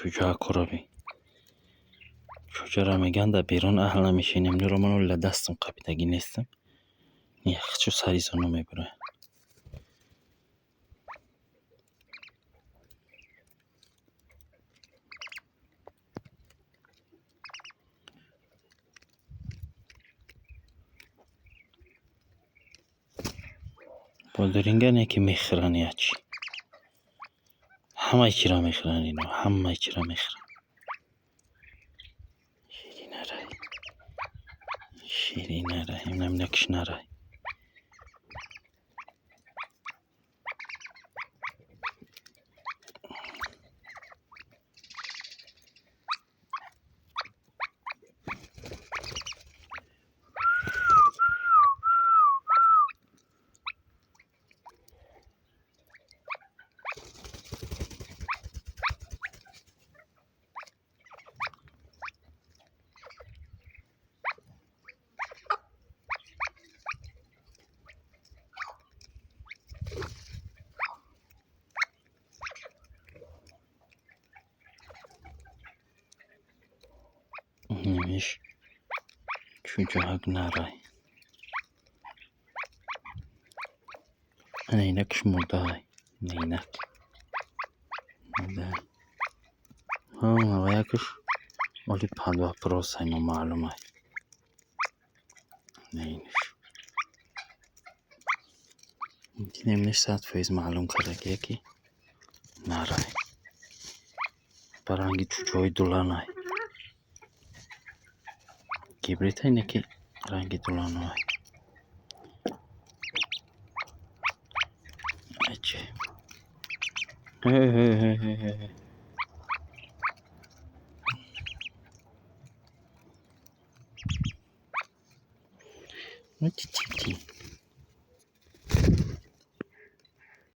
Чӯҷаакҳоро бин. Чӯҷаро мегӯянд, дар берун аҳл намешинем. Нуро ман оли дар дастам қапидагӣ нестам. Яхчу сари зону мебурояд. Бодиринга не ки мехӯранд ячи. Ҳамаи чиро мехӯранд ино, ҳамаи чиро мехӯранд. Ширинарай. Ширинарай. Инам кишнарай. Инамиш чӯҷаак нарай. Ана инакш мурдаай. Ина инак. Мурдаай. Ва якш оли под вопросай, номаълумай. Ина инаш. Дидем, 100% маълум кардагия ки нарай. Ба ранги чӯҷаҳои дуланай. Гибридай, не ки ранги дуланоай. Аҷиб. Ҳе. Ти.